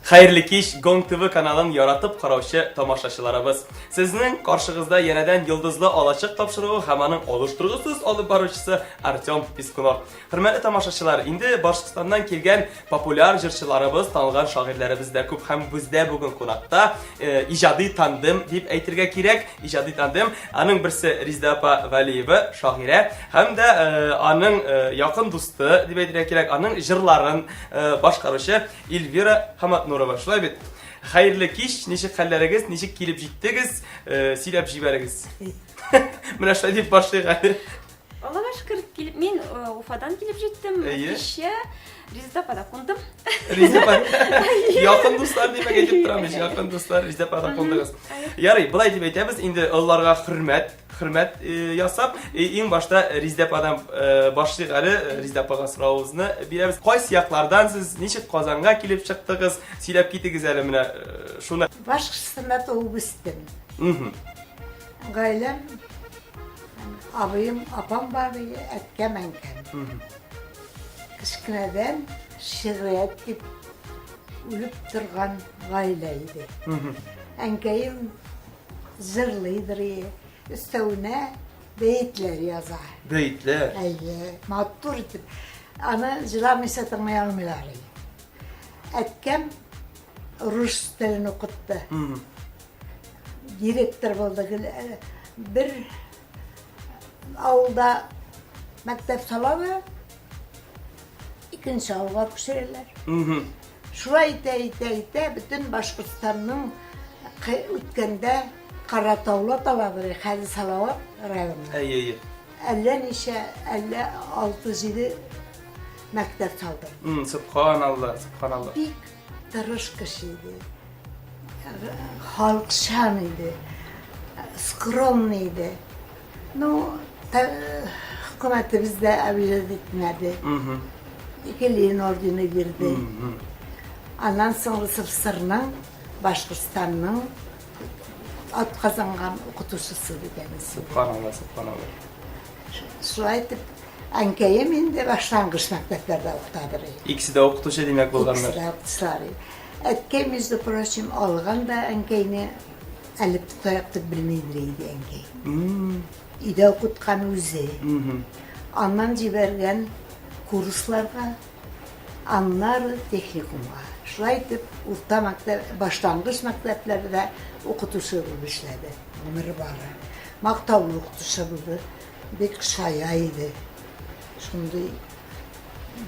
Хәерле кич, Гонг ТВ каналын яратып караучы тамашачыларыбыз. Сезнең каршыгызда янәдән Йолдызлы алачык тапшыруы һәм аның алыштыргысыз алып баручысы Артем Пискунов. Хөрмәтле тамашачылар, инде Башкортстаннан килгән популяр җырчыларыбыз, танылган шагыйрьләребез дә күп һәм бездә бүген кунакта э, иҗади тандем дип әйтергә кирәк, иҗади тандем. Аның берсе Резеда апа Вәлиева, шагыйрә, һәм дә э, аның э, якын дусты дип әйтергә кирәк, аның җырларын башкаручы Эльвира Хаматнурова. Шулай бит? Хәерле кич, ничек хәлләрегез, ничек килеп җиттегез? Э, сөйләп җибәрегез. Менә шулай дип башлыйк әле. Аллага шөкер, килеп мин э, Уфадан килеп җиттем. Кичә Резеда апада кундым. Резеда апа. Якын дуслар димәк әйтеп торам, якын дуслар Резеда апада кундыгыз. Ярый, былай дип әйтәбез, инде олыларга хөрмәт, хөрмәт э, ясап, э, иң башта Резеда ападан э, башлыйк әле, Резеда апага соравыбызны бирәбез. Кайсы яклардан сез, ничек Казанга килеп чыктыгыз? Сөйләп китегез әле менә шуны. Башкортстанда туып үстем. Гаиләм, абыем, апам бар, әткәм, әнкәм. Кечкенәдән шигърият дип үлеп торган гаилә иде. Әнкәем Җырлыйдыр и, өстәвенә бәетләр яза. Бәетләр? Әйе, матур итеп. Аны җыламыйча тыңлый алмыйлар. Әткәм рус телен укытты. Директор булды. Э, бер авылда мәктәп сала да, икенче авылга күчерәләр. Шулай итә, итә, итә, бөтен Башкортстанның үткәндә Каратаулы аталадыр, хәзер Салават районы. Әйе, әйе. Әллә ничә, әллә 6-7 мәктәп салдырды. М, субханалла, субханалла. Бик тырыш кеше иде. Халыкчан иде. Скромный иде. Ну, хөкүмәтебез дә обижать итмәде. Ике Ленин ордены бирде. Аннан соң СССРның, Башкортстанның атказанган укытучысы дигән исем. Субханалла, субханалла. Шулай итеп, әнкәем инде башлангыч мәктәпләрдә укытадыр. Икесе дә укытучы димәк булганнар. Икесе дә укытучылар. Әткәй, между прочим, алган да әнкәйне Әле таяк дип белмидер иде әнкәй. Өйдә укыткан үзе. Аннан җибәргән курсларга, аннары техникумга. Шулай итеп, урта мәктәп, башлангыч мәктәпләрдә укытучы булып эшләде. Гомере бары. Мактаулы укытучы булды. Бик чая иде. Шундый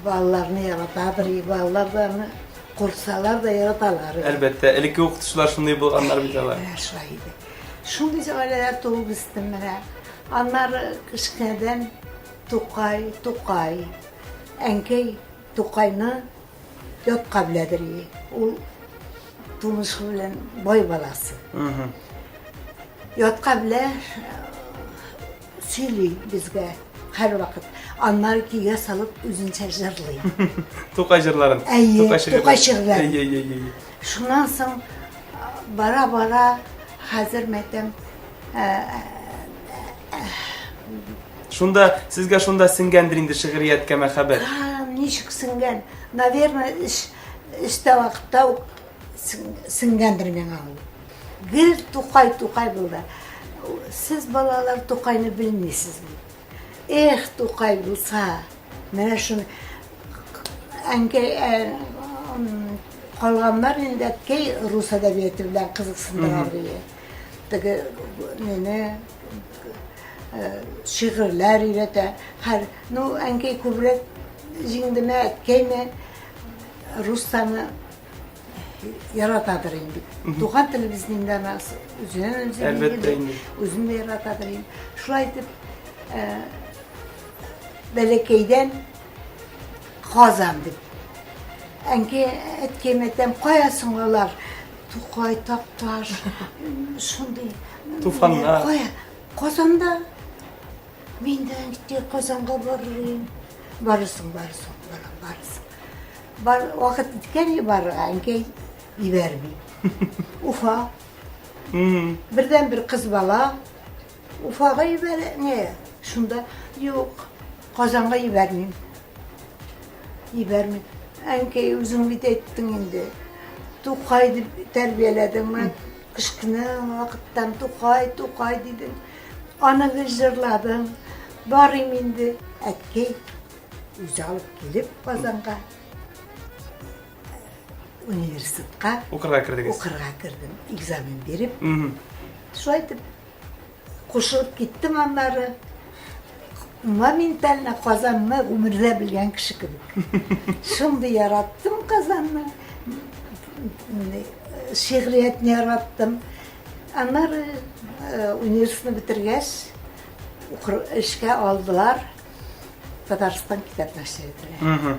Балаларны яратадыр, балалар да аны курсалар да яраталар. Әлбәттә, элекке укытучылар шундый булганнар бит алар. Менә шулай иде. Шундый гаиләдә туып үстем менә. Аннары кечкенәдән Тукай, Тукай. Әнкәй Тукайны ятка беләдер. Ул тумышы белән бай баласы. Ятка белә Сөйли безгә һәрвакыт. Аннары көйгә салып үзенчә җырлый. Тукай җырларын. Әйе, Тукай шигырьләрен. Әйе, әйе, әйе. Шуннан соң бара-бара хәзер мәйтәм Шунда сезгә шунда сеңгәндер инде шигърияткә мәхәббәт. Ничек сеңгән? Наверное, эштә вакытта ук сеңгәндер миңа ул. Гел Тукай, Тукай булды. Сез, балалар, Тукайны белмисез бит. Эх, Тукай булса, менә шуны әнкәй ә, калганнар инде әткәй рус әдәбияты белән кызыксындылар дие. Теге мине шигырьләр өйрәтә. Хәр, ну, әнкәй күбрәк җиңдеме, әткәйме русаны яратадыр инде. Туган телебезне инде ана үзеннән үзе Әлбәттә инде. Үзен дә яратадыр инде. Шулай итеп, э, бәләкәйдән Казан дип. Әнкәй, әткәем әйтәм, кая соң алар? Тукай, Такташ, шундый. Туфаннар. Кая? Казанда. Мин дә әнкәй Казанга барырым. Барырсың, барырсың, балам, барырсың. Бар вакыт иткән барырга, әнкәй ибәрми. Уфа. Бердән бер кыз бала Уфага ибәрә, не, шунда юк, Казанга ибәрмим. Ибәрмим. Әнкәй, үзең бит әйттең инде. Тукай дип тәрбияләдең, менә кечкенә вакыттан Тукай, Тукай дидең. Аны гел җырладың. Барыйм инде. Әткәй үзе алып килеп Казанга университетка укырга кердегез. Укырга кердем, экзамен биреп. Шулай итеп кушылып киттем аннары. Моментально Казанны гомердә белгән кеше кебек. Шундый яраттым Казанны. Шигъриятне яраттым. Аннары э, университетны бетергәч, эшкә алдылар Татарстан китап нәшриятына.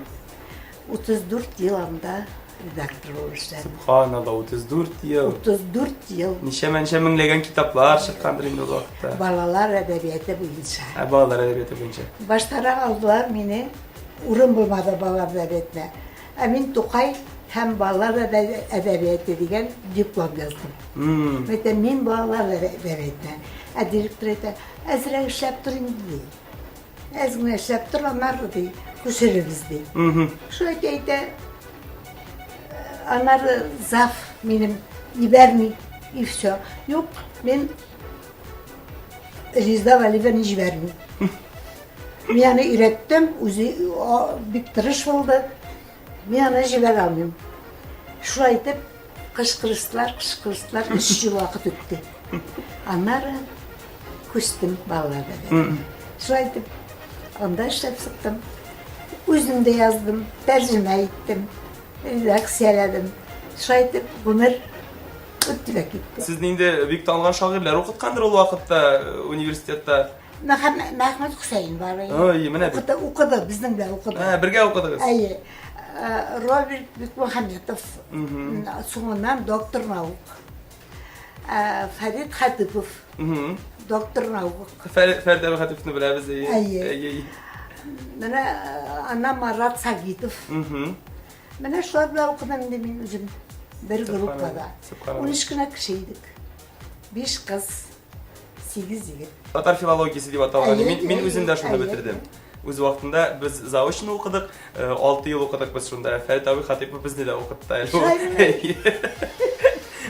34 ел анда редактор булып эшләдем. Субханалла, 34 ел. 34 ел. Ничәмә-ничә меңләгән китаплар чыккандыр инде ул вакытта. Балалар әдәбияты буенча. Ә, балалар әдәбияты буенча. Баштарак алдылар мине, урын булмады балалар әдәбиятына. Ә мин Тукай һәм балалар әдәбияты дигән диплом яздым. Әйтәм, мин балалар әдәбиятына. Ә директор әйтә, әзрәк эшләп тор инде, ди. Әз генә эшләп тор, аннары ди, күчерербез ди. Шулай әйтә, әйтә. Аннары зав минем җибәрми, и все. Юк, мин Резда Вәлиеваны җибәрмим. Мин аны өйрәттем, үзе бик тырыш булды. Мин аны җибәрә алмыйм. Шулай итеп, кычкырыштылар, кычкырыштылар, өч ел вакыт үтте. Аннары күчтем балалар белән. Шулай итеп, анда эшләп чыктым. Үзем дә яздым, тәрҗемә иттем, редакцияләдем. Шулай итеп, гомер үтте дә китте. Сезне инде бик танылган шагыйрьләр укыткандыр ул вакытта э, университетта. Мәхмәт Хөсәен бар. Ой, менә бит. Укыды, укыды, безнең белән укыды. Ә, бергә укыдыгыз. Әйе. Э, Роберт Бекмухаметов, соңыннан доктор наук. Э, Фәрит Хатыпов, доктор наук. Фәрит Фәрит Хатыповны беләбез, әйе. Әйе. Әйе. Менә э, аннан Марат Сагитов. Менә шулар белән укыдым инде мин үзем бер группада. 13 кенә кеше идек. Биш кыз. Сигез егет. Татар филологиясе дип аталган. Мин, мин үзем дә шуны бетердем. Үз вакытында без заочно укыдык, 6 ел укыдык без шунда. Фәрит абый Хатыйпов безне дә укытты әле.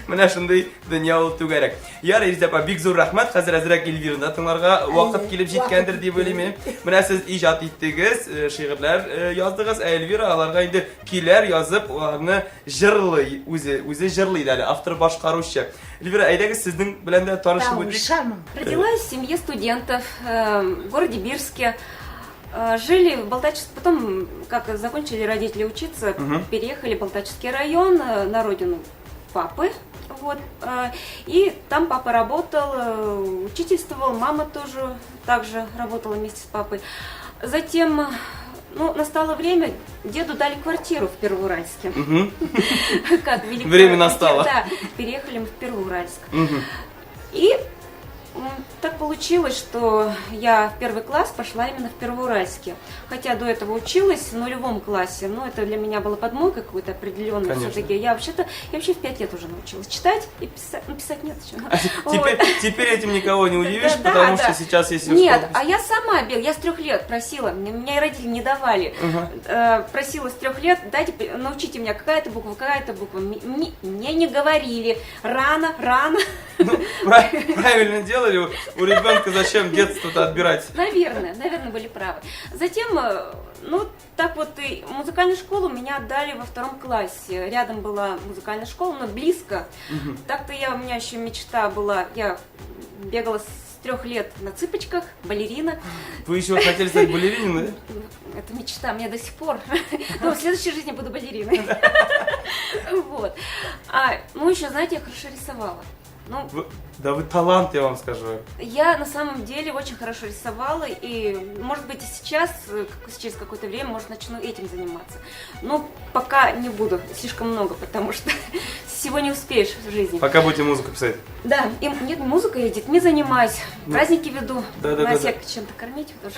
Менә шундый дөнья ул түгәрәк. Ярый, Илзә апа, бик зур рәхмәт. Хәзер әзрәк Эльвираны да тыңларга вакыт килеп җиткәндер дип уйлыйм мин. Менә сез иҗат иттегез, шигырьләр яздыгыз, ә Эльвира аларга инде көйләр язып, аларны җырлый үзе, үзе җырлый да әле, автор башкаручы. Эльвира, әйдәгез сезнең белән дә танышып үтик. Родилась в семье студентов э, в городе Бирске. Э, жили в Балтачске, потом, как закончили родители учиться, угу. переехали в Балтачский район, э, на родину папы. Вот. И там папа работал, учительствовал, мама тоже также работала вместе с папой. Затем ну, настало время, деду дали квартиру в Первоуральске. Как Время настало. Да, переехали мы в Первоуральск. И так получилось, что я в первый класс пошла именно в Первоуральске. Хотя до этого училась в нулевом классе, но это для меня было подмойка какой-то определенной все-таки. Я вообще-то, я вообще в 5 лет уже научилась читать и писать. Ну, писать нет еще. А теперь, вот. теперь этим никого не удивишь, да, потому да, что сейчас есть... Нет, а я сама бегала, я с 3 лет просила, меня и родители не давали. Угу. Просила с 3 лет, дайте, научите меня, какая-то буква, какая-то буква. Мне не говорили, рано, рано. Ну, правильно делали. У ребенка зачем детство-то отбирать? Наверное, наверное, были правы. Затем, ну, так вот и музыкальную школу меня отдали во 2 классе. Рядом была музыкальная школа, но близко. Угу. Так-то я, у меня еще мечта была, я бегала с 3 лет на цыпочках, балерина. Вы еще хотели стать балериной, да? Это мечта, мне до сих пор. Но в следующей жизни буду балериной. Вот. А, ну, еще, знаете, я хорошо рисовала. Ну, да вы талант, я вам скажу. Я на самом деле очень хорошо рисовала, и, может быть, и сейчас, через какое-то время, может, начну этим заниматься. Но пока не буду, слишком много, потому что всего не успеешь в жизни. Пока будете музыку писать. Да, и, нет, музыкой я детьми занимаюсь, праздники веду, да, да, да, чем-то кормить тоже.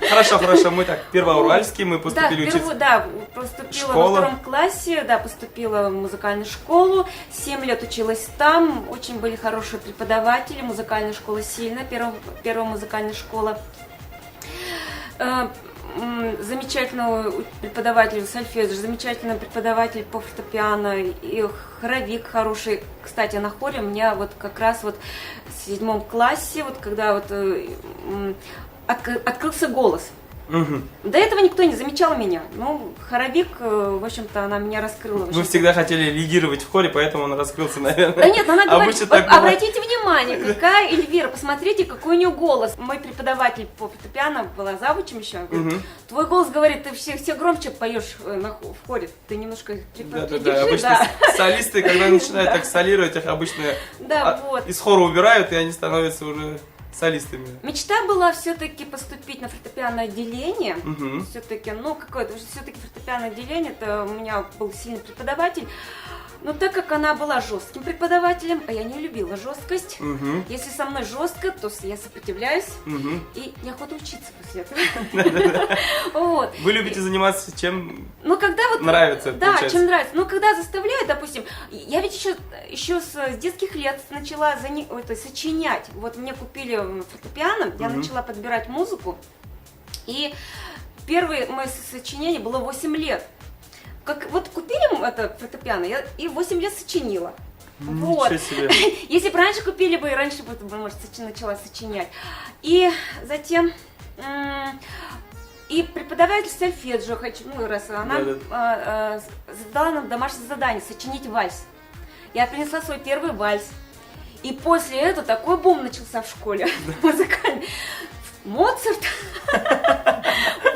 Хорошо, хорошо, мы так, Первоуральский, мы поступили учиться. Да, поступила во 2 классе, да, поступила в музыкальную школу, 7 лет училась там, очень были хорошие преподаватели, музыкальная школа сильно, первая музыкальная школа. Замечательного преподавателя сольфеджио, замечательный преподаватель по фортепиано, и хоровик хороший. Кстати, на хоре у меня вот как раз вот в 7 классе, вот когда вот открылся голос. До этого никто не замечал меня. Ну, хоровик, в общем-то, она меня раскрыла. Вы всегда хотели лидировать в хоре, поэтому он раскрылся, наверное. Да нет, она говорит, вот, обратите внимание, какая Эльвира, посмотрите, какой у нее голос. Мой преподаватель по фортепиано была завучем еще. Говорит, твой голос, говорит, ты все громче поешь в хоре, ты немножко придержи. Да, обычно солисты, когда начинают так солировать, их обычно из хора убирают, и они становятся уже солистами. Мечта была все-таки поступить на фортепианное отделение. Все-таки, ну, какое-то, все-таки фортепианное отделение, это у меня был сильный преподаватель. Но так как она была жестким преподавателем, а я не любила жесткость, если со мной жестко, то я сопротивляюсь, и неохота учиться после этого. Вы любите заниматься чем нравится? Да, чем нравится. Но когда заставляют, допустим, я ведь еще с детских лет начала сочинять. Вот мне купили фортепиано, я начала подбирать музыку, и первое мое сочинение было 8 лет. Как вот купили это фортепиано, я и 8 лет сочинила. Вот. Себе. Если бы раньше купили бы, и раньше бы, может, начала сочинять. И затем и преподаватель сольфеджио, ну, раз она задала нам домашнее задание сочинить вальс. Я принесла свой первый вальс. И после этого такой бум начался в школе музыкальный. Моцарт.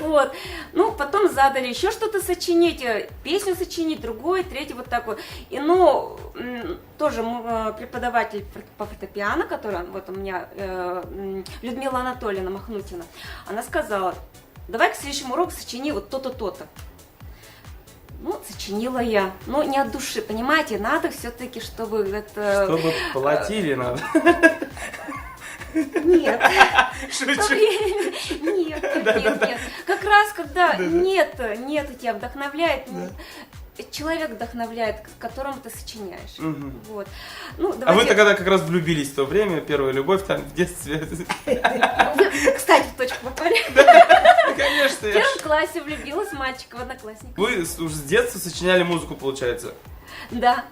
Вот. Ну, потом задали еще что-то сочинить, песню сочинить, другое, третье, вот такое. И, ну, тоже преподаватель по фортепиано, которая вот у меня, Людмила Анатольевна Махнутина, она сказала, давай к следующему уроку сочини вот то-то, то-то. Ну, сочинила я, но не от души, понимаете, надо все-таки, чтобы это... Чтобы платили надо. Нет. Шучу. Нет, нет, нет. Как раз, когда нет, нет, тебя вдохновляет, человек вдохновляет, которому ты сочиняешь. Вот. Ну, давайте... А вы тогда как раз влюбились в то время, первая любовь там в детстве. Вы, кстати, в точку попали. Да, конечно. В первом классе влюбилась в мальчика, в одноклассника. Вы уже с детства сочиняли музыку, получается? Да,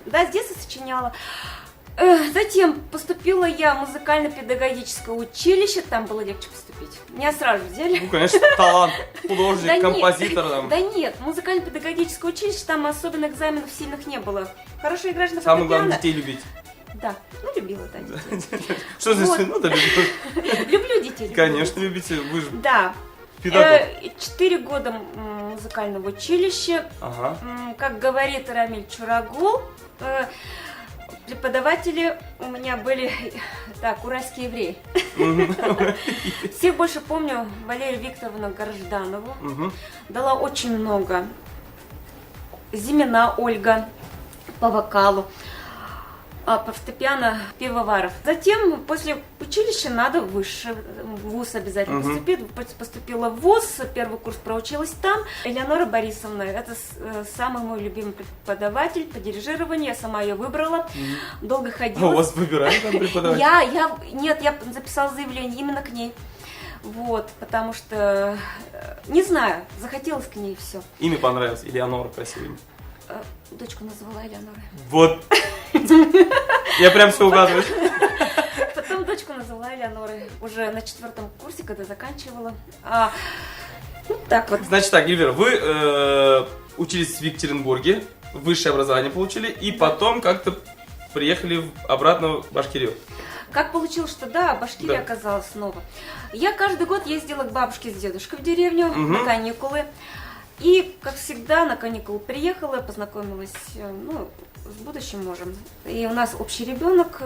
да, с детства сочиняла. Затем поступила я в музыкально-педагогическое училище, там было легче поступить. Меня сразу взяли. Ну, конечно, талант, художник, да композитор. Там. Да нет, музыкально-педагогическое училище, там особенно экзаменов сильных не было. Хорошо играешь на фортепиано. Самое главное, детей любить. Да, ну любила, да, детей. Что значит, ну да, люблю. Люблю детей. Конечно, любите, вы же... Да. Педагог. 4 года музыкального училища. Ага. Как говорит Рамиль Чурагул, преподаватели у меня были, так, уральские евреи. Всех больше помню Валерию Викторовну Горожданову. Дала очень много. Зимина Ольга по вокалу, по фортепиано Пивоваров. Затем после училища надо в высший вуз обязательно поступить. Поступила в вуз, первый курс проучилась там. Элеонора Борисовна, это самый мой любимый преподаватель по дирижированию, я сама ее выбрала, долго ходила. А у вас выбирали там преподавателя? Нет, я записала заявление именно к ней. Вот, потому что, не знаю, захотелось к ней все. Имя понравилось, Элеонора, красивое имя. Дочку назвала Элеонора. Вот. Я прям все угадываю. Потом дочку назвала Элеонорой. Уже на 4 курсе, когда заканчивала. Ну, так вот. Значит так, Эльвира, вы учились в Екатеринбурге, высшее образование получили, и потом как-то приехали обратно в Башкирию. Как получилось, что да, Башкирия оказалась снова. Я каждый год ездила к бабушке с дедушкой в деревню на каникулы. И, как всегда, на каникулы приехала, познакомилась, ну, с будущим мужем. И у нас общий ребенок,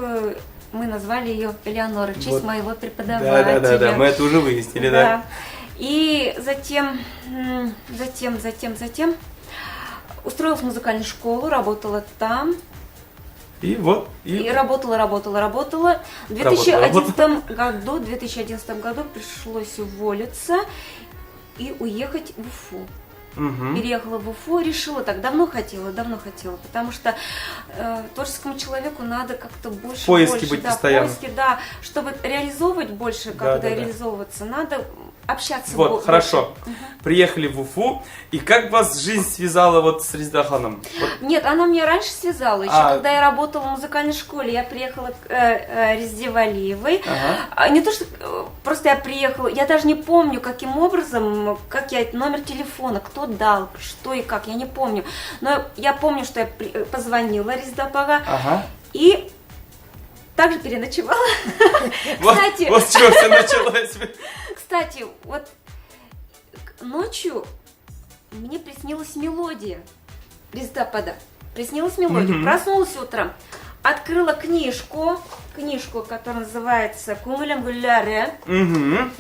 мы назвали ее Элеонора, в честь вот моего преподавателя. Да, мы это уже выяснили, да. И затем устроилась в музыкальную школу, работала там. И вот. И работала. В 2011 году пришлось уволиться и уехать в Уфу. Переехала в Уфу, решила так, давно хотела, потому что творческому человеку надо как-то больше... Поиски быть постоянно. Поиски, да, чтобы реализовывать больше, как-то реализовываться, надо общаться. Вот, хорошо. Приехали в Уфу, и как вас жизнь связала вот с Резеда ханым? Вот. Нет, она меня раньше связала. Еще А. когда я работала в музыкальной школе, я приехала к Резеде Валиевой. Ага. А, не то, что просто я приехала, я даже не помню, каким образом, как я, номер телефона, кто дал, что и как, я не помню. Но я помню, что я позвонила Резеда апага Ага. и также переночевала. Вот, Кстати, вот с чего все началось. Кстати, вот ночью мне приснилась мелодия Резеда апада. Приснилась мелодия. Мгм. Проснулась утром, открыла книжку, книжку, которая называется «Күңелем гөлләре». Мгм. И?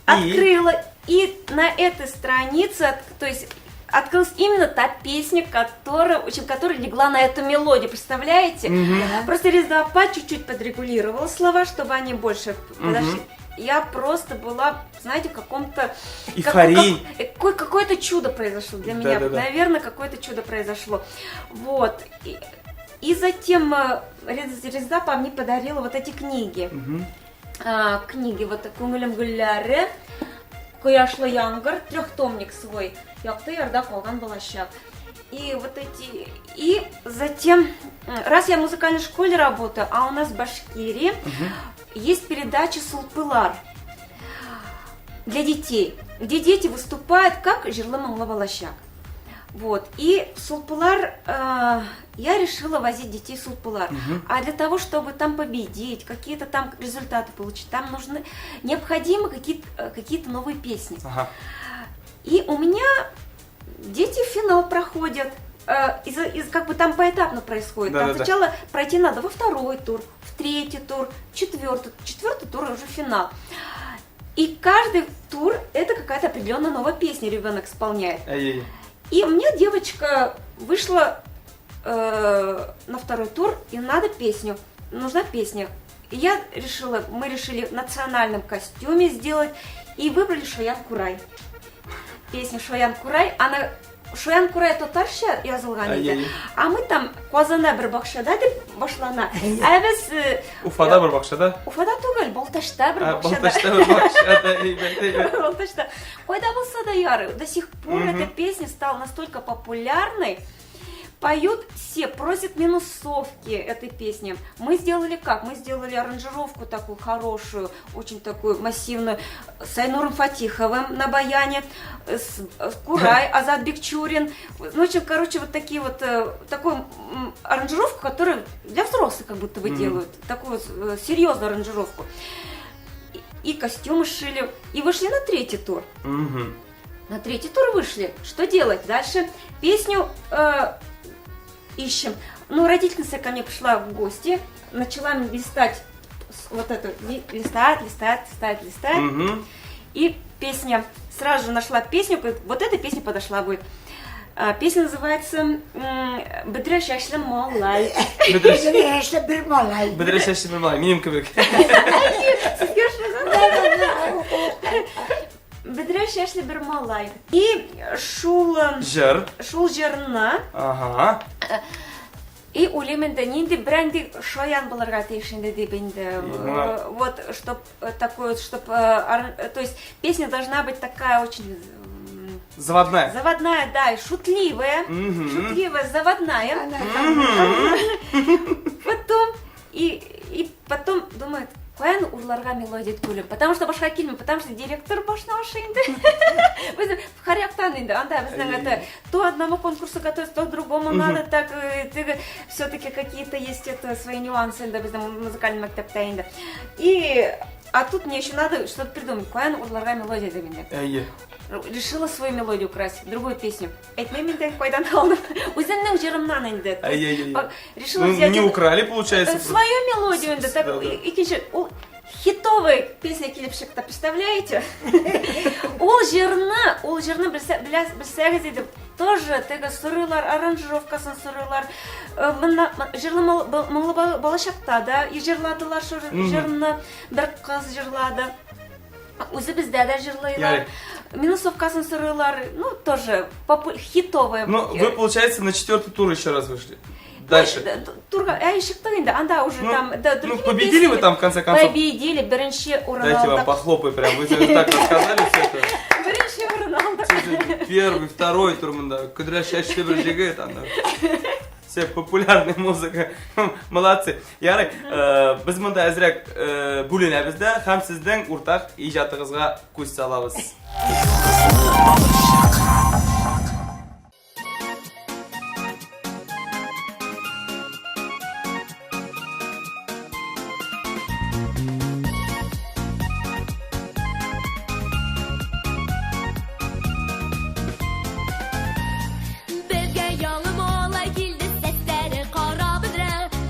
Открыла, и на этой странице, то есть открылась именно та песня, в общем, которая легла на эту мелодию, представляете? Мгм. Просто Резеда апа чуть-чуть подрегулировала слова, чтобы они больше Мгм. подошли. Я просто была, знаете, в каком-то... Эйфории. Какое-то чудо произошло для меня. Да-да-да. Наверное, какое-то чудо произошло. Вот. И затем Резеда апа мне подарила вот эти книги. Мгм. Книги, вот «Күңелем гөлләре», «Кояшлы яңгыр», трехтомник свой, «Якты ярда калган балачак». И вот эти... И затем, раз я в музыкальной школе работаю, а у нас в Башкирии Мгм. есть передача «Сулпылар» для детей, где дети выступают как «Җырлы моңлы балачак». Вот. И в Сулпылар я решила возить детей в Сулпылар. Мгм. А для того, чтобы там победить, какие-то там результаты получить, там необходимы какие-то новые песни. Ага. И у меня дети в финал проходят. Как бы там поэтапно происходит. Там Да-да-да. сначала пройти надо во второй тур, в третий тур, четвертый, четвертый тур уже финал. И каждый тур это какая-то определенная новая песня ребенок исполняет. Ай-яй-яй. И у меня девочка вышла на второй тур, и надо песню, нужна песня. И мы решили в национальном костюме сделать, и выбрали Шаян Курай. Песня Шаян Курай, она Шаян Курай татарча язылган иде. Ай-яй-яй. А мы там Казанда бер бакчада дип башлана. Ә без Уфада бер бакчада? Уфада түгел, Балтачта бер А, бакчада. Балтачта бер бакчада, әйбәт, әйбәт. Балтачта. Кайда булса да ярый. До сих пор Мгм. эта песня стала настолько популярной. Поют все, просят минусовки этой песни. Мы сделали как? Мы сделали аранжировку такую хорошую, очень такую массивную, с Айнуром Фатиховым на баяне, с Курай, Азат Бикчурин. Ну, в общем, короче, вот такие вот такую аранжировку, которую для взрослых как будто бы Мгм. делают. Такую вот серьезную аранжировку. И костюмы шили. И вышли на третий тур. Мгм. На третий тур вышли. Что делать? Дальше песню ищем. Родительница ко мне пришла в гости, начала листать вот эту, листать, листать, листать, листать. Мгм. И песня, сразу же нашла песню, говорит, вот эта песня подошла будет. Песня называется Бөдрә чәчле малай. Бөдрә Бөдрә чәчле бер малай. Бөдрә чәчле бер малай, минем кебек. Сезгә ошаган? Бөдрә чәчле бер малай. И шул Җыр. Шул җырны. Ага. И уйлыйм инде, нинди бренди шаян булырга тиеш инде дип инде. Моңа Вот, чтоб такой вот, чтоб то есть песня должна быть такая очень Заводная. Заводная, да, и шутливая. Мгм. Шутливая, заводная. Она Мгм. Потом, и потом думает, каян урларга мелодия түгел, потому что башка килми, потому что директор башына ашый инде. Без харяктан инде, анда безнең Әй. это то одному конкурсу готовиться, то другому Мгм. надо, так теге все-таки какие-то есть это свои нюансы инде безнең музыкальный мәктәптә инде. И а тут мне еще надо что-то придумать, каян урларга мелодия дип инде. Әйе. Решила свою мелодию украсть, другую песню. Әйтмәйм инде, кайдан алдым. Үземнең җырымнан инде. Әйе, әйе. Решила Ну, взять не это украли, получается, просто. свою мелодию инде, так, Да, да. икенче, ул хитовый песня килеп чыкты, представляете? Ул җырны белсәгез иде, тоже теге сорыйлар, аранжировкасын сорыйлар. Мына, җырлы моңлы балачакта да и җырладылар шул Мгм. җырны, бер кыз җырлады. Үзебездә дә җырлыйлар. Ярый. Минусовкасын сорыйлар, ну, тоже хитовая. Ну, вы, получается, на четвертый тур еще раз вышли. Дальше. Турга, әй, чыктык инде, анда уже Ну, там, да, ну, другими победили вы песнями. там, в конце концов? Победили, беренче урын Дайте вам алдык. похлопаю прям. Вы же так рассказали все это. Беренче урын алдык. Siz Первый, второй тур монда. Көдрә чәчле бер җегет анда. Все популярная музыка. Молодцы. Ярый, э, без монда әзрәк э, бүленәбез дә һәм сезнең уртак иҗатыгызга күз салабыз. Безгә яңы малай килде, сәсләре кара бөдрә.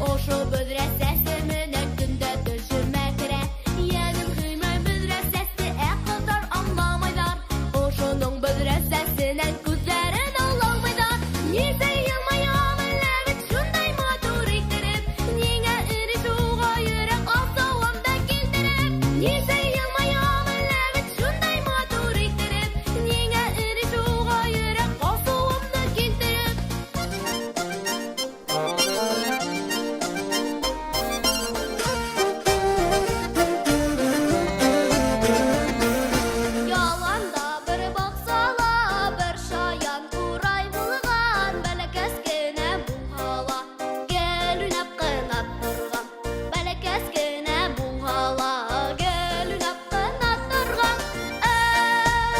Ошо бөдрә сәсе менән көндә төшемә керә. Йәнем һөймәй бөдрә сәсте, ә кызлар аңламайдар. Ошоның бөдрә сәсенән күзләрен алалмайдар. Нисә елмаям әллә бит шундай матур иттереп. Ниңә эри шуга йөрәк асылым да килтереп. Нисә елмаям әллә бит шундай матур иттереп. Ниңә эри шуга йөрәк асылым да килтереп. Яланда бер баксала, бер шаян курай булган, бәләкәс кенә булһала, гел уйнап кына торган. Бәләкәс кенә булһала, гел уйнап кына торган. Әй,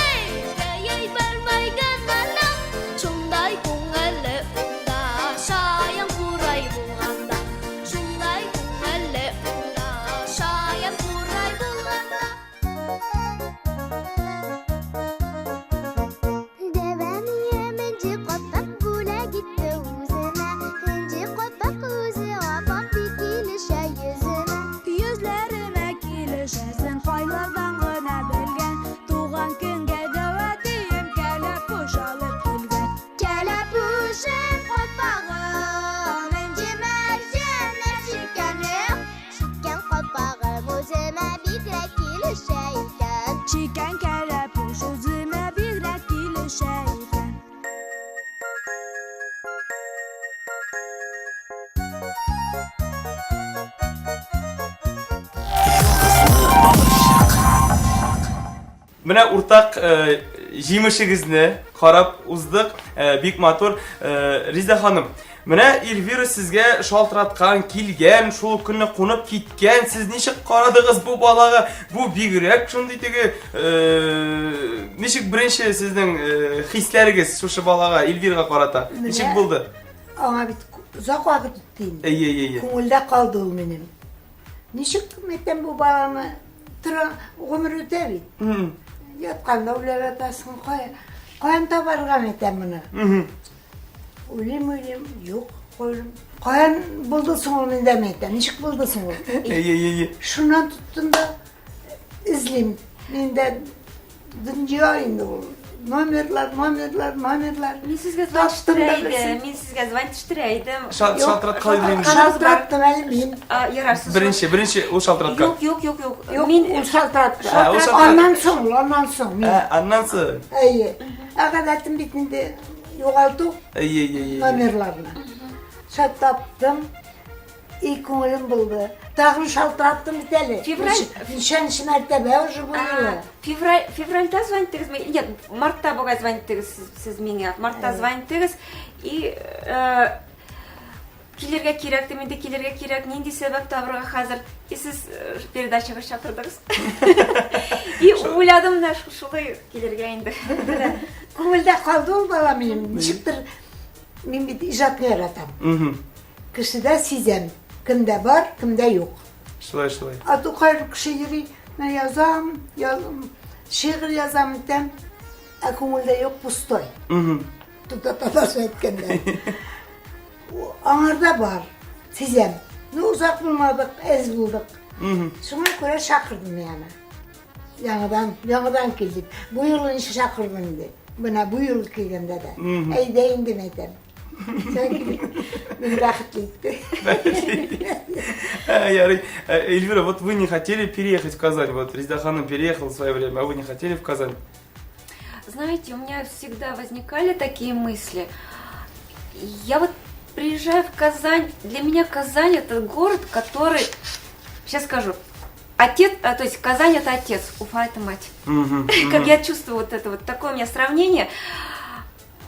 әй, белмәгән генә, шундай күңелле унда, шаян курай булганда. Шундай күңелле унда, шаян курай булганда. Дәвәмия менҗе калфак бүләк итте үзенә. Энҗе калфак үзе апак бик килешә йөзенә. Йөзләремә килешәсең, кайлардан гына белгән. Туган көнгә дәвәтием кәләпүш алып килгән. Кәләпүшем калфагым, энҗе мәрҗәннәр чиккәнем. Чиккән калфагым үземә бигрәк килешә икән. Чиккән кәләпүш үземә бигрәк килешә икән. Менә уртак э, җимешегезне карап уздык. Э, бик матур. Э, Риза ханым, менә Эльвира сезгә шалтыраткан, килгән, шул көнне кунып киткән. Сез ничек карадыгыз бу балага? Бу бигрәк шундый теге э, ничек беренче сезнең э, хисләрегез шушы балага, Эльвирага карата? Менә- Ничек булды? Аңа бит озак вакыт үтте инде. Әйе, әйе, әйе. Күңелдә калды ул минем. Ничек әйтәм бу баланы тора гомер үтә бит. Мгм. Ятканда уйлап ятасың, кая каян табарга әйтәм моны. Мгм. Уйлыйм, уйлыйм, юк, куйдым. Каян булды соң ул миндә әйтәм, ничек булды соң ул? Әйе, әйе, әйе. Шуннан тоттым да эзлим. Миндә дөнья инде ул. Номерлар, номерлар, номерлар. Мин сезгә звонить Таптым да төштерә идем. берсен. Мин сезгә звонить төштерә идем. Шал- Шалтыраткан идем инде. Шалтыраттым әле мин. А, Ярар, сез Беренче, беренче ул шалтыраткан. Юк, юк, юк, юк. Юк, Мин ул шалтыратты. Ә, ул шалтыратты. Аннан соң, ул, аннан соң мин. Ә, аннан соң. Әйе. Ә гадәтем бит инде югалту Әйе, әйе, әйе. номерларны. Шат таптым. И күңелем булды. Тагын шалтыраттым бит әле. Февраль- Ничәнче мәртәбә уже бу юлы. А, Февраль, февральдә звонить итегезме? Нет, мартта бугай звонить итегез сез, сез миңа. Мартта звонить итегез и э, килергә кирәк дип инде килергә кирәк. Нинди сәбәп табырга хәзер? И сез э, передачага чакырдыгыз. И уйладым менә шулай килергә инде. Менә Күңелдә калды ул бала минем. Ничектер мин бит иҗатны яратам. Мгм. Кешедә сизәм. Кемдә бар, кемдә юк. Шулай, шулай. А то кайбер кеше йөри, менә язам, язам, шигырь язам итәм, ә күңелдә юк, пустой. Мгм. Тукта татарча әйткәндә. Аңарда бар, сизәм. Ну, озак булмадык, әз булдык. Мгм. Шуңа күрә чакырдым мин аны. Яңадан, яңадан килдек. Бу юлы ничә чакырдым инде. Менә бу юлы килгәндә дә. Әйдә инде мин әйтәм. Сән мине бәхетле итте. Э, Ярый. Э, Эльвира, вот вы не хотели переехать в Казань. Вот Резеда ханым переехала в свое время, а вы не хотели в Казань? Знаете, у меня всегда возникали такие мысли. Я вот Приезжаю в Казань. Для меня Казань это город, который, сейчас скажу, отец, то есть Казань это отец, Уфа это мать. Как я чувствую вот это вот такое у меня сравнение.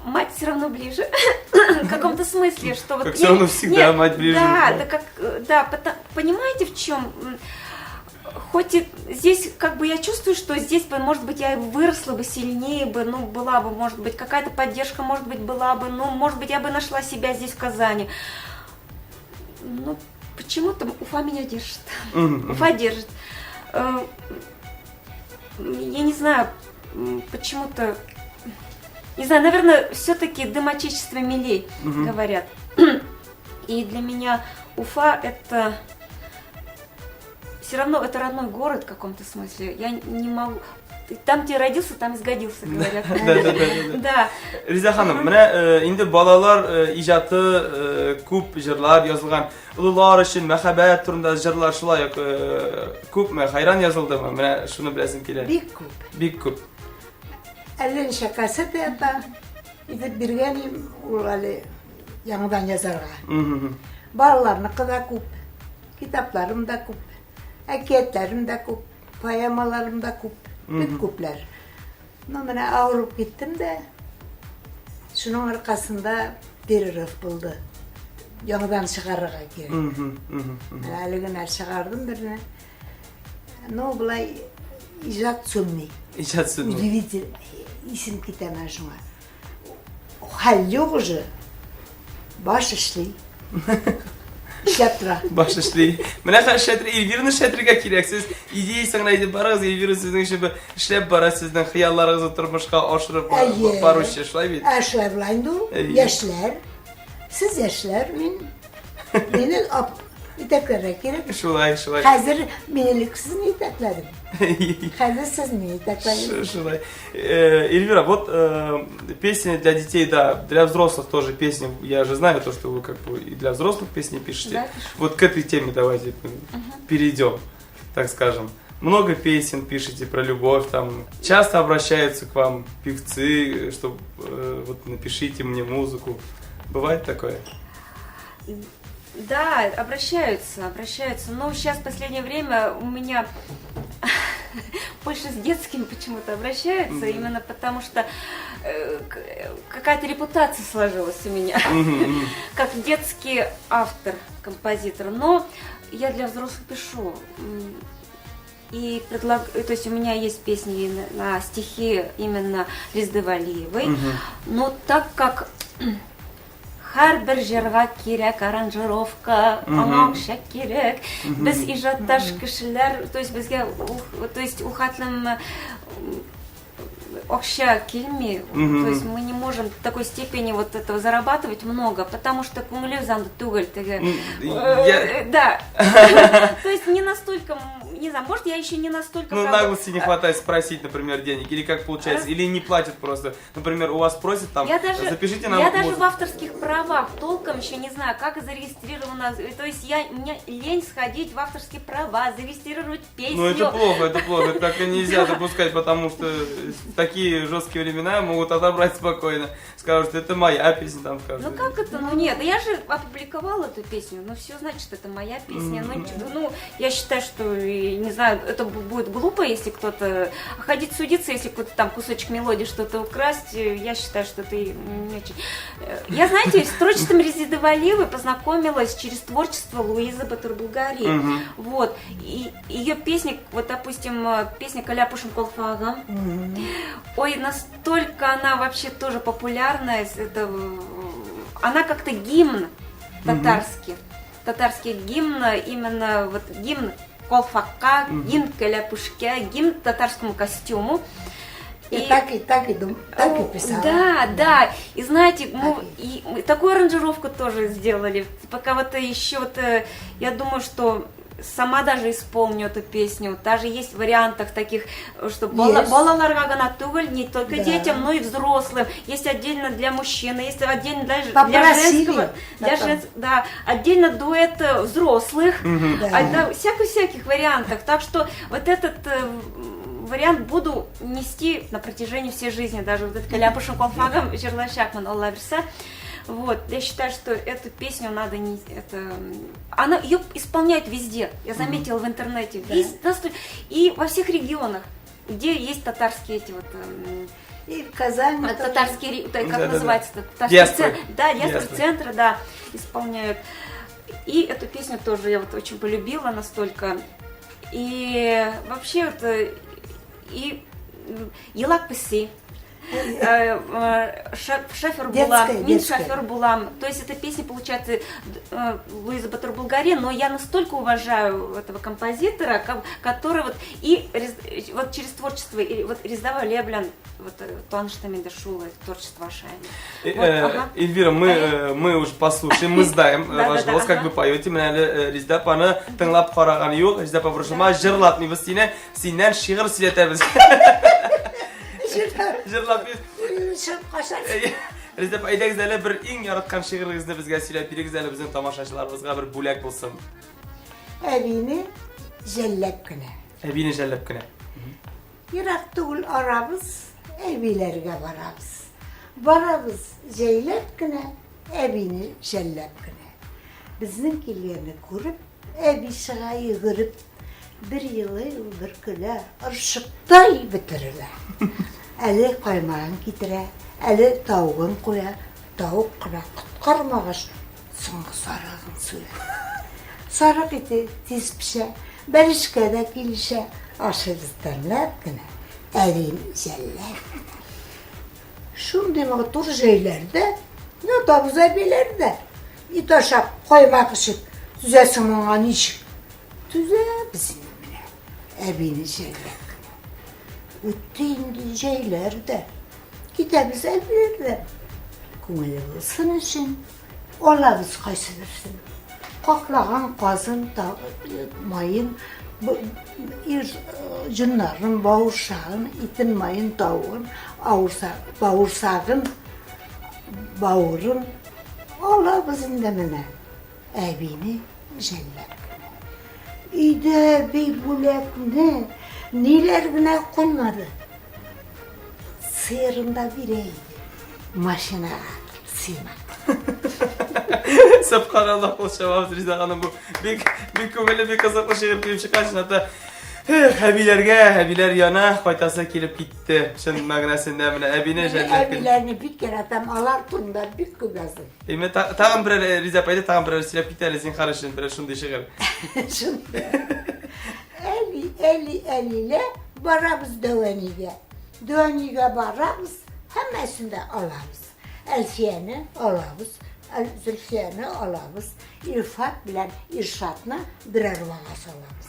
Мать все равно ближе. В каком-то смысле, что вот... Как все равно всегда нет, мать ближе. Да, да, как, да, понимаете, в чем? Хоть и здесь, как бы я чувствую, что здесь бы, может быть, я выросла бы сильнее бы, ну, была бы, может быть, какая-то поддержка, может быть, была бы, ну, может быть, я бы нашла себя здесь, в Казани. Но почему-то Уфа меня держит. Уфа держит. Я не знаю, почему-то... Не знаю, наверное, все-таки дым отечества милей, говорят. И для меня Уфа это... Все равно это родной город в каком-то смысле. Я не могу... Там, где родился, там и сгодился, говорят. Да. Резеда ханым, менә инде балалар иҗаты күп җырлар язылган. Олылар өчен мәхәббәт турында җырлар шулай ук күпме? Хәйран язылдымы? Менә шуны беләсем килә. Бик күп. Бик күп. Әллә ничә кассета ята итеп биргән идем, ул әле яңадан язарга. Балаларныкы да күп, китапларым да күп, әкиятләрем дә күп, поэмаларым да күп, бик күпләр. Ну, менә авырып киттем дә, шуның аркасында перерыв булды. Яңадан чыгарырга кирәк. Менә әле генә чыгардым берне. Ну, болай иҗат сүнми. Иҗат сүнми. Удивитель, исем китә менә шуңа. Хәл юк уже. Баш эшли. Эшләп тора. Баш эшли. Менә хәзер эшләтер, Эльвираны эшләтергә кирәк. Сез идеясен генә әйтеп барыгыз, Эльвира сезнең өчен эшләп бара, сезнең хыялларыгызны тормышка ашырып баручы, шулай бит? Ә шулай була инде ул. Яшьләр. Сез яшьләр, мин мине итәкләргә кирәк. Шулай, шулай. Хәзер мин элек сезне итәкләдем. Хәзер сез мине итәкләдегез. Шулай. Эльвира, вот песни для детей, да, для взрослых тоже песни. Я же знаю то, что вы как бы и для взрослых песни пишете. Да, пишу. Вот к этой теме давайте перейдем, так скажем. Много песен пишете про любовь, там часто обращаются к вам певцы, чтобы вот напишите мне музыку. Бывает такое? Да, обращаются, обращаются. Но сейчас в последнее время у меня больше с детскими почему-то обращаются, именно потому что какая-то репутация сложилась у меня, как детский автор, композитор. Но я для взрослых пишу. И то есть у меня есть песни на стихи именно Резеды Валиевой, но так как һәрбер җырга кирәк аранжировка, аңа акча кирәк. Без иҗатташ кешеләр, то есть безгә, то есть ул хәтлем акча килми, то есть мы не можем в такой степени вот этого зарабатывать много, потому что күңеле анда түгел теге. Да. То есть не настолько, не знаю, может, я еще не настолько... Ну, наглости не хватает спросить, например, денег, или как получается, или не платят просто. Например, у вас просят там, запишите нам... Я даже в авторских правах толком еще не знаю, как зарегистрировано, то есть мне лень сходить в авторские права, зарегистрировать песню. Ну, это плохо, так и нельзя допускать, потому что такие жесткие времена могут отобрать спокойно. Скажут, что это моя песня, там скажут. Ну как это? Ну нет, я же опубликовала эту песню, ну все, значит, это моя песня. Ну, я считаю, что, не знаю, это будет глупо, если кто-то ходить судиться, если кто-то там кусочек мелодии что-то украсть, я считаю, что это не очень. Я, знаете, с творчеством Резеды Валиевой познакомилась через творчество Луизы Батырбулгари. Вот. И ее песни, вот, допустим, песня «Каляпушым калфагым». Ой, настолько она вообще тоже популярная, это, она как-то гимн татарский. Татарский гимн, именно вот гимн калфакка, гимн кәләпүшкә, гимн татарскому костюму. И так и писала. Да, да. И знаете, мы такую аранжировку тоже сделали. Пока вот еще вот, я думаю, что сама даже исполню эту песню. Даже есть в вариантах таких, что балаларга гына түгел, не только детям, но и взрослым. Есть отдельно для мужчин, есть отдельно для женского. Да, отдельно дуэт взрослых. Всяких-всяких вариантах. Так что вот этот вариант буду нести на протяжении всей жизни. Даже вот этот «Каляпушым калфагым» җырлаячакмын, Алла бирсә. Вот, я считаю, что эту песню надо не... Это, она ее исполняют везде, я заметила в интернете. Да. Везде, и во всех регионах, где есть татарские эти вот... И в Казани тоже. Татарские, как Да-да-да. называется это? Татарские Диаспоры. Да, диаспоры Диаспоры. центра, да, исполняют. И эту песню тоже я вот очень полюбила настолько. И вообще вот, и Елак песи, Шофер булам, Детская, Мин детская. шофер булам. То есть эта песня, получается, Луиза Батур Булгари, но я настолько уважаю этого композитора, который вот и вот через творчество, и вот Резда Леблян, вот Туанышта Мендешула, творчество Ашайна. Вот, ага. Эльвира, мы уже послушаем, мы знаем ваш Да-да-да, голос, как ага. вы поете. Менә әле Резда апаны тыңлап караган юк. Резда апа, борчылма, җырлатмыйбыз сине. Синнән шигырь сөйләтәбез. Җырлап Чыгып качар. Резда апа, әйдәгез әле бер иң яраткан шигырегезне безгә сөйләп бирегез әле, безнең тамашачыларыбызга бер бүләк булсын. Әбине жәлләп кенә. Әбине жәлләп кенә. Ерак түгел арабыз, әбиләргә барабыз. Барабыз җәйләп кенә, әбине жәлләп кенә. Безнең килгәнне күреп, әби чыга йөгереп, бер елый ул, бер көлә, орчыктай бөтерелә. Әле каймагын китерә, әле тавыгын куя, тавык кына коткармагач, соңгы сарыгын суя. Сарык ите тиз пешә, бәлешкә дә килешә, ашыйбыз тәмләп кенә, әбине жәлләп кенә. Шундый матур җәйләрдә, ятабыз әбиләрдә. Ит ашап, каймак эчеп, түзәсең моңа ничек? Түзәбез инде менә, әбине жәлләп кенә. Үтте инде җәйләр дә, китәбез әбиләрдән. Күңеле булсын өчен алабыз кайсы берсен. Каклаган казын, маен, ир җоннарын, бавырсагын, итен, маен, тавыгын, бавырсагын, бавырын алабыз инде менә. Әбине жәлләп кенә. Өйдә әби бүләкне ниләр генә куймады. Сыерын да бирә иде. Машинага сыймады. Сөбханаллаһ, кул чабабыз, Резда ханым, бу бик бик күңелле, бик кызыклы шигырь килеп чыккан чынлап та. Эх, әбиләргә, әбиләр яна кайтасы килеп китте. Чын мәгънәсендә менә әбине Мин жәлләп кенә. әбиләрне бик яратам, алар турында бик күп яздым. Әйме, тагын берәр, Резда апа, әйдә, тагын берәр сөйләп кит әле, зинһар өчен, берәр шундый шигырь. Шундый. Әли, әли, әлилә, барабыз дәвәнигә. Дәвәнигә барабыз, һәммәсен дә алабыз. Әлфияне алабыз, Зөлфияне алабыз, Илфат белән Иршатны берәр вага салабыз.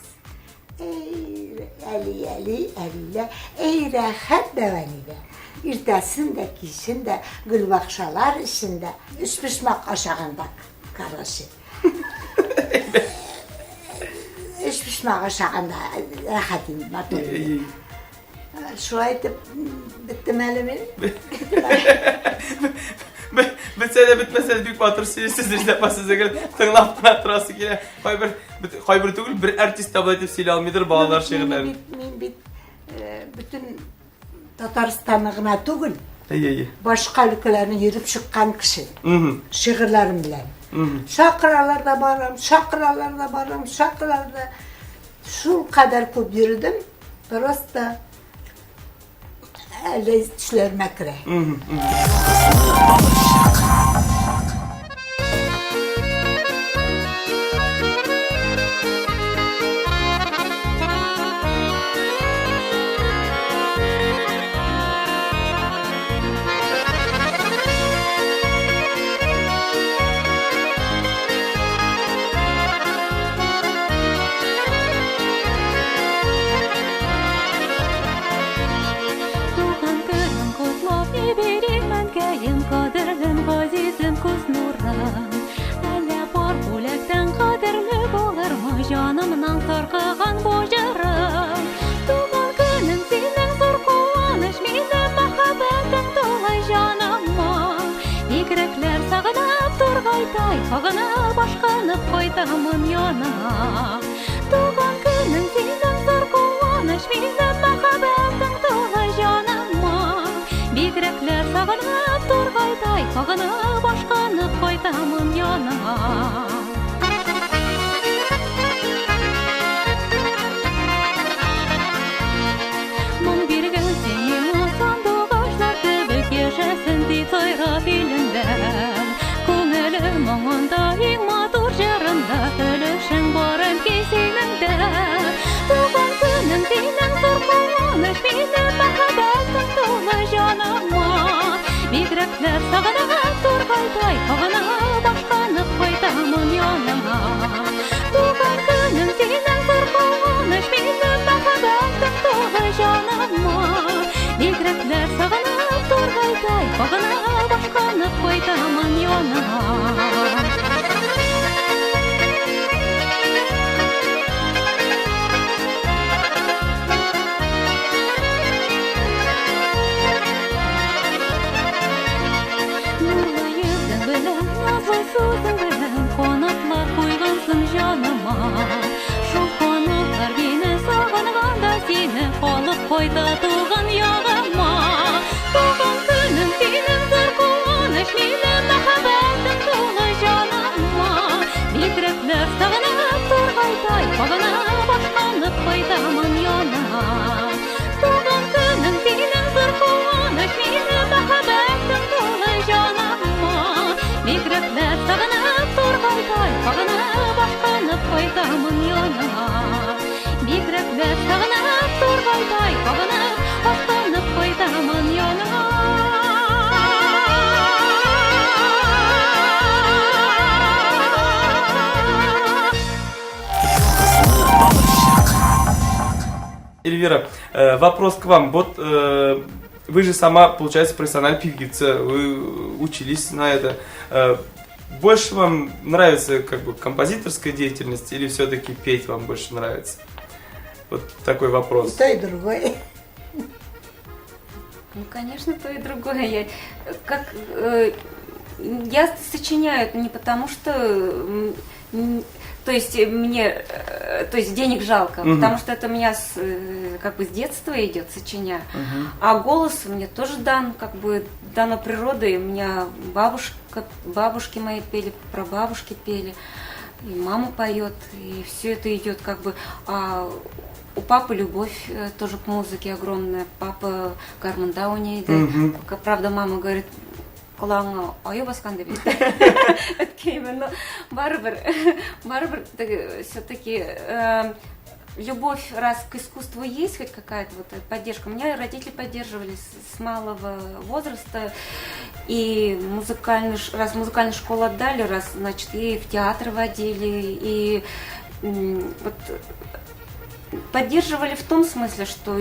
Эй, әли, әли, әлилә, эй, рәхәт дәвәнигә. Иртәсен дә, кичен дә, гөлбакчалар эчендә, өчпочмак ашаганда, короче. Өчпочмак ашаганда рәхәт инде, матур инде. Шулай итеп, беттем әле мин. Бетсә дә бетмәсә дә бик матур сөйлисез, Резда апа, сезне гел тыңлап кына торасы килә. Кайбер, кайбер түгел, бер артист та болай итеп сөйли алмыйдыр балалар шигырьләрен. Мин бит бөтен Татарстанны гына түгел, Әйе, әйе. башка өлкәләрне йөреп чыккан кеше. Шигырьләрем белән. Чакыралар да барам, чакыралар да барам, чакыралар да. Шул кадәр күп йөрдем, просто әле төшләремә керә. Туган көнең котлап җибәрим, әнкәем, кадерлем, газизем, күз нурым. Әллә бар бүләктән кадерле булырмы җанымнан саркыган бу җырым? Туган көнең синең зур куаныч, минем мәхәббәтең тулы җаныма. Бигрәкләр сагынып тургайдай, сагынып ашкынып кайтамын яныңа. Туган көнең синең зур куаныч, минем мәхәббәтең тулы җаныма. Бигрәкләр сагынып тургайдай, сагынып, ашкынып кайтамын яныңа. Моң биргән син миңа сандугачлар кебек яшәсен дип сайрап илендә. Күңелем моңында иң матур җырында өлешең бар әнкәй синең дә. Туган көнең синең зур куаныч, минем мәхәббәтең тулы җаныма. Бигрәкләр сагынып тургайдай кагынып ашкынып кайтамын яныңа. Туган көнең синең зур куаныч, минем мәхәббәтең тулы җаныма. Бигрәкләр сагынып тургайдай кагынып ашкынып кайтамын яныңа. Нурлы йөзең белән, назлы сүзең белән канатлар куйгансың җаныма. Шул канатлар мине сагынганда сине алып кайта туган ягыма. Туган көнең синең зур куаныч, минем мәхәббәтең тулы җаныма. Бигрәкләр сагынып тургайдай кагынып ашкынып кайтамын яныңа. Туган көнең синең зур куаныч, минем мәхәббәтең тулы җаныма. Бигрәкләр сагынып тургайдай кагынып ашкынып кайтамын яныңа. Бигрәкләр сагынып тургайдай кагынып ашкынып кайтамын яныңа. Эльвира, вопрос к вам. Вот вы же сама, получается, профессиональная певица, вы учились на это. Больше вам нравится как бы композиторская деятельность или все-таки петь вам больше нравится? Вот такой И вопрос. то, и другое. Ну, конечно, то и другое. Я, как, я сочиняю не потому, что то есть мне, то есть денег жалко, Мгм. потому что это у меня как бы с детства идет, сочиняю. А голос мне тоже дан, как бы дано природой. У меня бабушка, бабушки мои пели, прабабушки пели, и мама поет, и все это идет как бы. А у папы любовь тоже к музыке огромная. Папа гармунда уйный. Мгм. Правда, мама говорит, колагыңа аю баскан дип әйткәнмен, но барыбер, барыбер все-таки любовь раз к искусству есть, хоть какая-то вот поддержка. Меня родители поддерживали с малого возраста, и музыкальную, раз музыкальную школу отдали, раз, значит, и в театр водили, и вот поддерживали в том смысле, что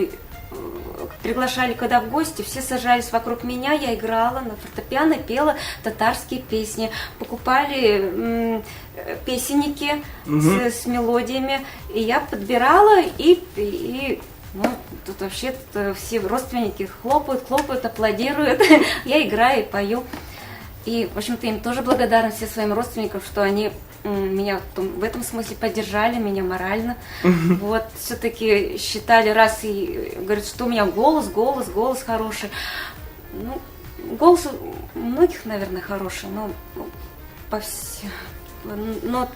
приглашали когда в гости, все сажались вокруг меня, я играла на фортепиано, пела татарские песни, покупали песенники с мелодиями, и я подбирала, и ну, тут вообще тут, все родственники хлопают, хлопают, аплодируют, я играю и пою. И, в общем-то, им тоже благодарна, все своим родственникам, что они меня в этом смысле поддержали, меня морально. Вот, все-таки считали раз и говорят, что у меня голос, голос, голос хороший. Ну, голос у многих, наверное, хороший, но ну, но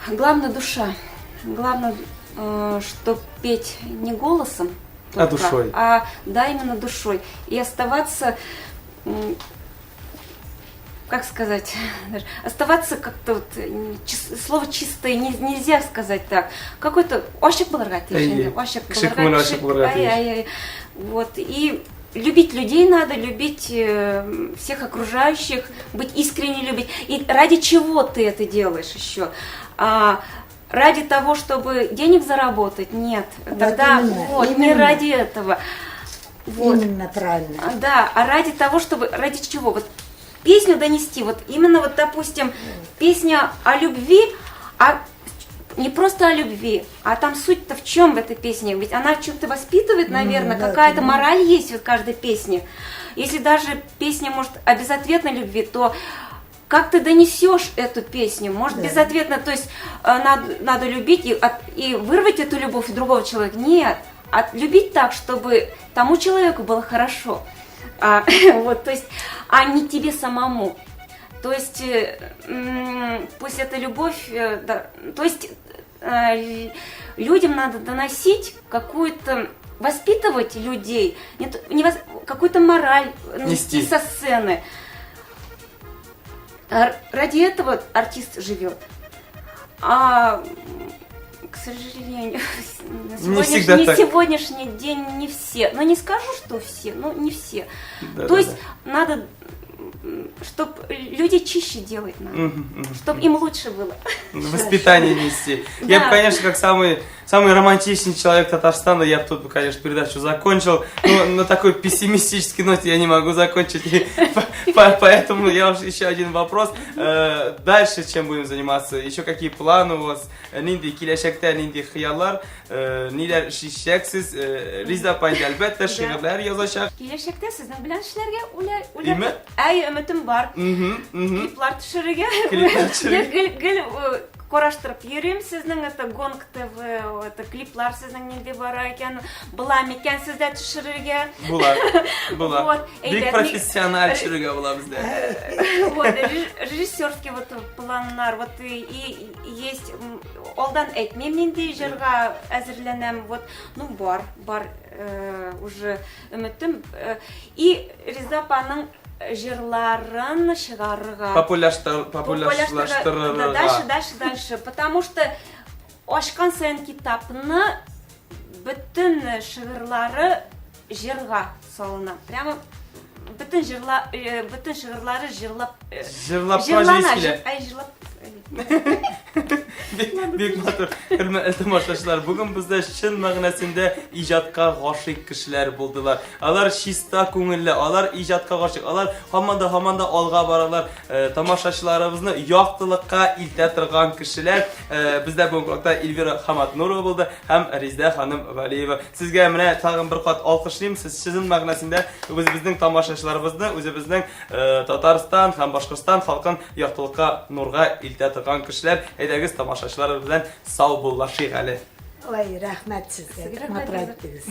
главное душа. Главное, что петь не голосом, А только, душой. а да, именно душой. И оставаться, как сказать, даже оставаться как-то вот, слово чистое нельзя сказать так. Какой-то ачык булырга тиеш Әйе. инде, ачык Кеше булырга, күңеле ачык булырга ай, тиеш. ай, ай. Вот. И любить людей надо, любить всех окружающих, быть искренне любить. И ради чего ты это делаешь еще? А, ради того, чтобы денег заработать? Нет. Вот Тогда именно, вот, не именно. ради этого. Вот. Именно правильно. А, да, а ради того, чтобы... Ради чего? Вот песню донести, вот именно вот, допустим, песня о любви, а не просто о любви, а там суть-то в чем в этой песне? Ведь она в чем-то воспитывает, наверное, какая-то мораль есть в каждой песне. Если даже песня, может, о безответной любви, то как ты донесешь эту песню? Может, безответно, то есть надо любить и вырвать эту любовь у другого человека? Нет, а любить так, чтобы тому человеку было хорошо. А, вот, то есть, а не тебе самому. То есть, пусть эта любовь, да, то есть людям надо доносить какую-то, воспитывать людей, не, не вос, какую-то мораль нести со сцены. Ради этого артист живет. А, к сожалению, на не всегда не так. сегодняшний день не все. Но не скажу, что все, но не все. Да, То да, есть да. надо, чтобы люди чище делать надо, чтобы им лучше было. Воспитание нести. Я бы, конечно, как самый, самый романтичный человек Татарстана, я бы тут, конечно, передачу закончил, но на такой пессимистической ноте я не могу закончить. Поэтому я уж еще один вопрос. Дальше чем будем заниматься? Еще какие планы у вас? Нинди киләчәктә нинди хыяллар, ниләр эшләячәксез? Риза апа инде әлбәттә шигырьләр язачак. Киләчәктә сезнең белән эшләргә уйлай. Име? Әй, өметем бар. Клиплар төшерергә. Клиплар төшерергә. Гел гел караштырып йөрим сезнең это Гонг ТВ, это клиплар сезнең нинди бара икән, була микән сездә төшерергә? Була. Була. Вот, Бик әйбәт. профессиональ төшерергә була бездә. Вот, режиссерский вот планнар, вот и есть, алдан әйтмим нинди җырга әзерләнәм, вот, ну бар, бар уже өметем. И Реза апаның җырларын чыгарырга. Популярлаштырырга. Дальше, дальше, дальше. Потому что ачкан саен китапны бөтен шигырьләре җырга салына. Прямо бөтен җырла, бөтен шигырьләре җырлап, Җырлап җырлана, килә. Ай, җырлап. Бик, бик матур. Хөрмәтле тамашачылар, бүген бездә чын мәгънәсендә иҗатка гашыйк кешеләр булдылар. Алар чиста күңелле, алар иҗатка гашыйк, алар һаман да һаман да алга баралар. Тамашачыларыбызны яктылыкка илтә торган кешеләр. Бездә бүген кунакта Эльвира Хаматнурова булды һәм Резидә ханым Вәлиева. Сезгә менә тагын бер кат алкышлыйм. Сез чын мәгънәсендә үзебезнең тамашачыларыбызны, үзебезнең Татарстан һәм Башкортстан халкын яктылыкка, нурга илтә торган кешеләр. Әйдәгез, тамашачылар белән саубуллашыйк әле. Ой, рәхмәт сезгә. Бик матур әйттегез.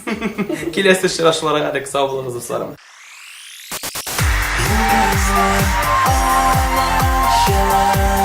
Киләсе очрашуларга дек сау булыгыз, дусларым. Йолдызлы алачык.